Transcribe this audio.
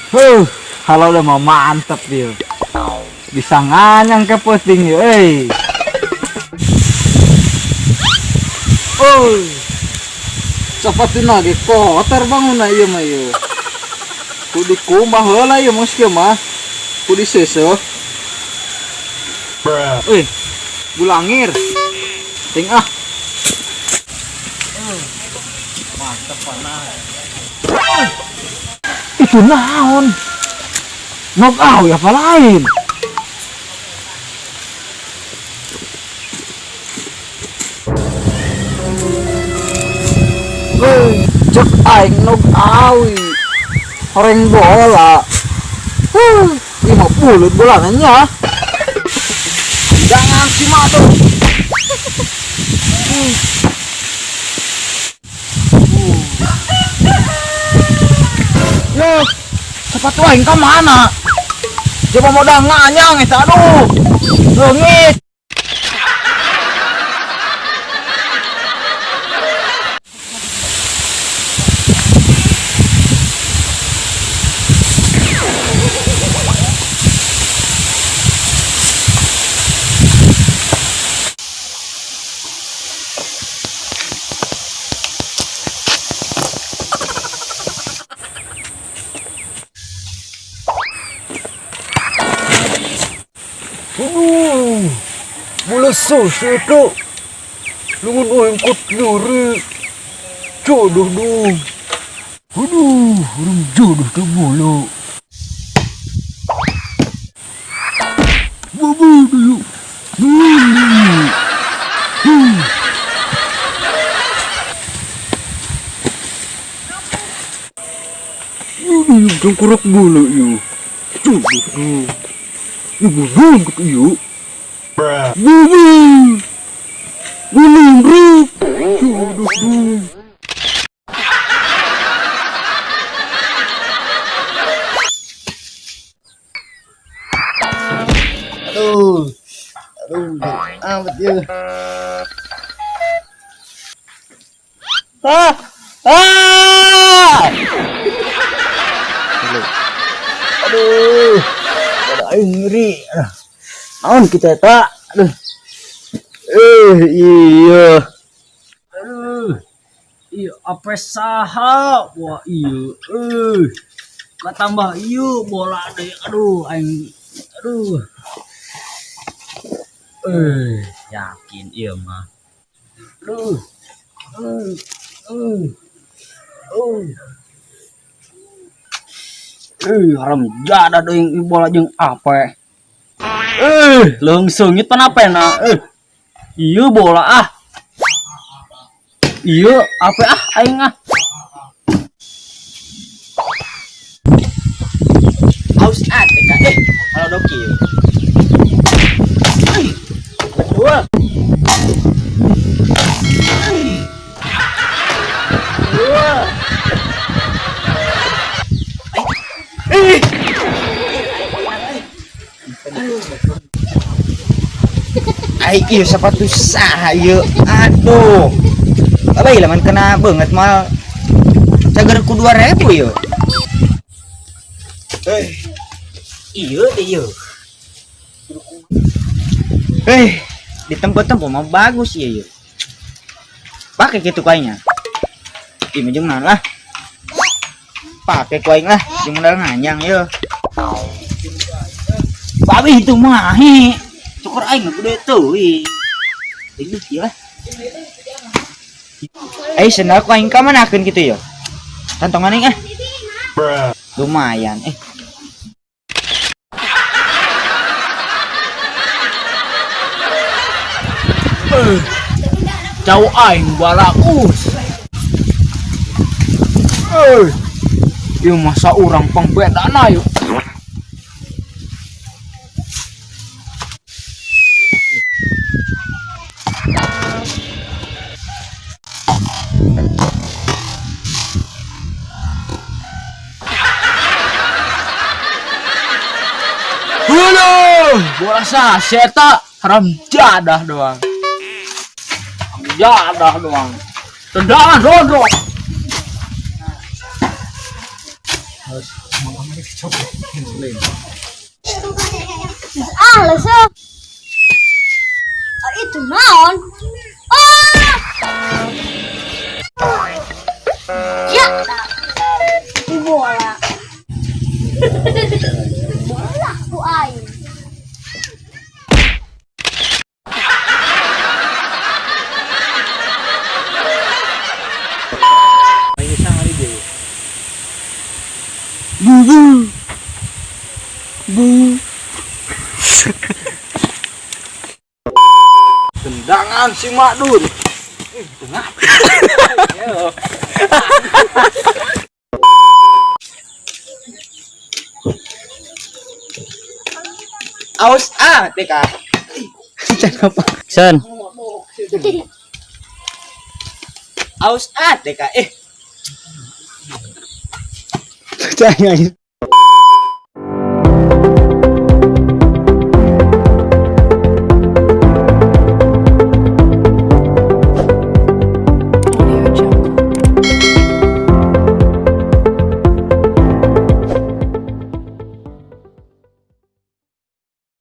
Huh, kalau udah mau mantep dia. Bisa nganyang ke posting ya, eh. Oh. Sepatu nage kotor bangun ieu mah ieu. Ku dikumbah heula ieu mah kieu mah. Ku diseuseuh. Eh, bulangir. Ting ah. Mantep panah. Itu naon? Nok awi apa lain? Hei, cek aing nok awi. Horeng bola. Huh, ini mah bulut bolanya. Jangan si madu. Yo, sepatu aing ka mana? Coba modal nganyang eta aduh. Leungit. Aduh, mulai susu itu. Lungun aing kot nyeri. Jodoh dong. Aduh, urang jodoh tuh bulu. Babu dulu. Dulu. Aduh, cengkurok bulu yuk. Jodoh dong. Ibu dong gitu yuk. Bubu. Bulu bro. Jodoh dong. Aduh. Aduh, amat ya. Ah! Ah! Aduh. Ada aing ngeri. Aduh. Naon kita eta? Aduh. Iya. Aduh. Iya, apa saha? Wah, iya. Katambah iya bola deh. Aduh, aing aduh. Yakin iya mah. Aduh. Haram jadah deui bola jeung ape. Leung seungit pan ape na. Iya bola ah. Iya, ape ah aing ah. Aus ah teh kalau doki. Betul. Ai ieu sepatu saha ieu? Aduh. Abai lamun kena beungeut mal cager ku 2000 ieu. Ieu deh ieu. Di tempo-tempo mah bagus ieu ieu. Pakai gitu kayaknya. Ih, jeung naon lah. Pakai ku aing lah, jeung modal nganyang ieu. Babi itu mah hi. Cukur aing mah gede teuing. Ini ieu lah. Sendal ku aing ka manakeun kitu ya? Kantongan aing ah. Lumayan. Jauh aing barakus. Ieu masa urang pangbedana yuk. Halo, bola saseta haram jadah doang. Jadah doang. Tendangan rodro. Ah, lesu. Ah, itu naon? Ah! Ya. Itu bola. Bola ku aing. Tendangan si Madun. Aus ah, TK. Sen. Aus ah, TK. Eh. Jangan.